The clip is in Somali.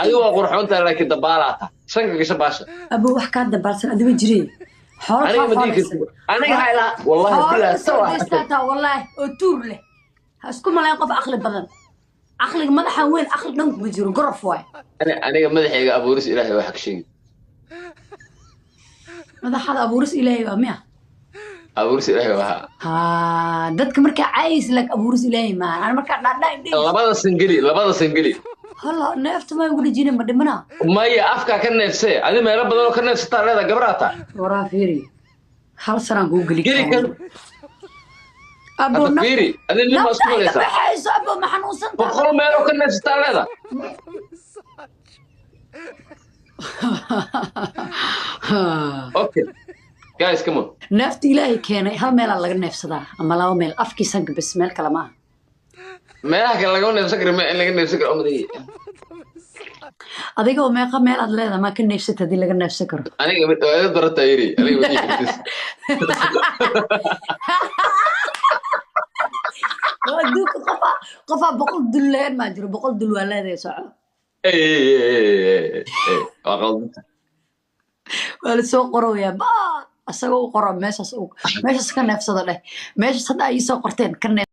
Adigu waa qurxoontahay, laakiin dabaalaata sanka gasha baasha. Abo, wax kaa dabaalsan adiga jirey. Xoolo Aniga kaa ma dhihi xooleysan. Kartid aniga ha ilaa wallahi Xoolo bilaa soo sawa. daystaataa wallaahi oo tuur leh. Ha isku malayn qof aqli badan. Aqliga madaxan weyn, aqli dhan kuma jiro, gorof waay. Aniga madaxayga abuuris Ilaahay waxa ka sheegi. Madaxaada abuuris Ilaahay waa miya? Abuuris Ilaahay waxa. Haa, dadka markaa caayis lag abuuris Ilaahay maaha. Ana markaa dhaadhaa indhahaysa. Labada sangeli, labada sangeli. Hala neefta ma igu dhejine, ma dhimana. Maya, afkaa ka neefsee. Adi meelo badan oo ka neefsataa leedahay, gabraata. Waraa fiiri, hal sanaan kuu geli geli kan. Abo. Hadda fiiri, adi nin baa isku Nafta iga malaysaa. baxayso abo, ma xanuunsan tahay? 100 meel oo ka neefsataa leedahay. Okay guys, come on. Neefta Ilaahay keenay hal meelaa laga neefsadaa ama laba meel, afkii sanka bes, meel kale maaha. Meelaha kale lagama neefsan karo, in laga neefsan karo umadayga. Adiga oo meeqa meel aad leedahay maa ka neefsata haddii laga neefsan karo? Aniga waa iga darata yiri, aniga ma dhihi kartis. Oo adduunka qofaa 100 dul leen maa jiro, 100 dul waa leedahay, soco. Ey, ey, ey, ey, ey, ey, waa qaldanta. Waa lasoo qoroyaa ba, asagoo u qoro meeshaas, meeshaas ka neefsada dheh, meeshaas hadda ay soo qorteen ka neef.